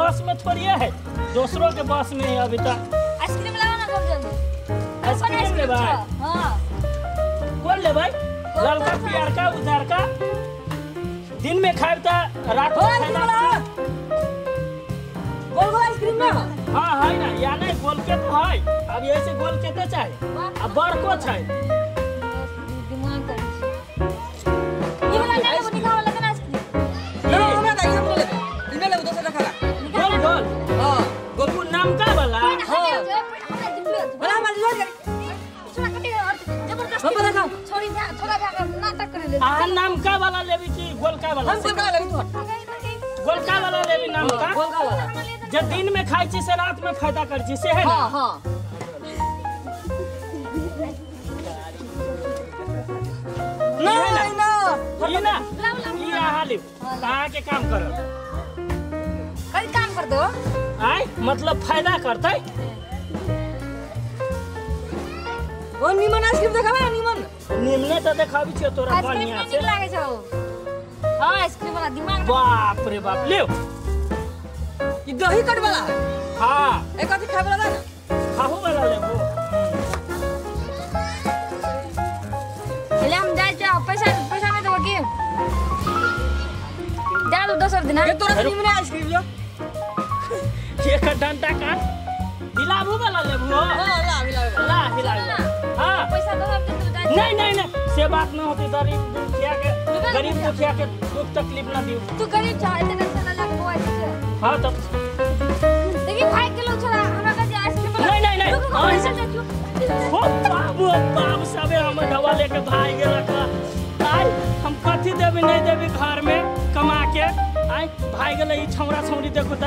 बस में थोड़िए है, दूसरों के बस में है अभी तक। आइसक्रीम लाओ ना जल्दी जल्दी। आइसक्रीम लेबै? हां। कौन लेबै? ललका पियरका उजरका? दिन में खाइब त रात में फायदा। गोल गोल आइसक्रीम ना? हां है ना, या नहीं गोल के तो है। अब ऐसे गोल के तो चाहे, अब बड़को छै। दिमाग कर ये वाला ना लेबो, निकाल वाला ना आइसक्रीम। ना हमरा ना ये लेबे, ई ना लेबो, दोसर रखला। गोल गोल। हां गोल नमका वाला। हां वाला हमरा जोर कर छोड़ा कटी और जबरदस्ती हम बता खाओ। छोड़ी जा, थोड़ा जा नाटक करे ले। आ नमका वाला लेबी कि गोलका वाला? हम गोलका लेबी। तू गोलका वाला लेबी नमका? गोलका वाला। जे दिन में खाइ छी से रात में फायदा कर छी से है ना? हां हां। ना ना ई ना ई अहाँ लेब, अहाँ के काम करब। कल काम कर दो। आय मतलब फायदा करतै। ओ निमन आइसक्रीम देखाबे ना निमन। निमने त देखाबी छियो तोरा बढ़िया से। आइसक्रीम लागे छौ। हां आइसक्रीम वाला दिमाग। बाप रे बाप ले। ई दही कट वाला है। हां ए कथि खाय वाला ना? खाहु वाला लेबो। ले हम जाय छ, पैसा पैसा नहीं देबो की? जा दो दोसर दिन। के तोरा निमने आइसक्रीम यो। के का डंडा काट हिलाबू वाला लेबो। हां ला हिलाबू ला हिलाबू। हां पैसा दोसर दिन तो जाय। नहीं नहीं नहीं से बात न होती। गरीब दुखिया के, गरीब दुखिया के दुख तकलीफ ना दियो। तू गरीब छ, एते टेंशन ना लाग बोआ छै। हां तब देखी भाई किलो छोड़ा हमरा का आइसक्रीम। नहीं नहीं नहीं ओ बाबू बाबू सबे हम दवा लेके भाग गेलक। आय हम कथी देबी नहीं देबी घर में कमा के। आय भाग गेलै ई छौड़ा छौड़ी देखो त।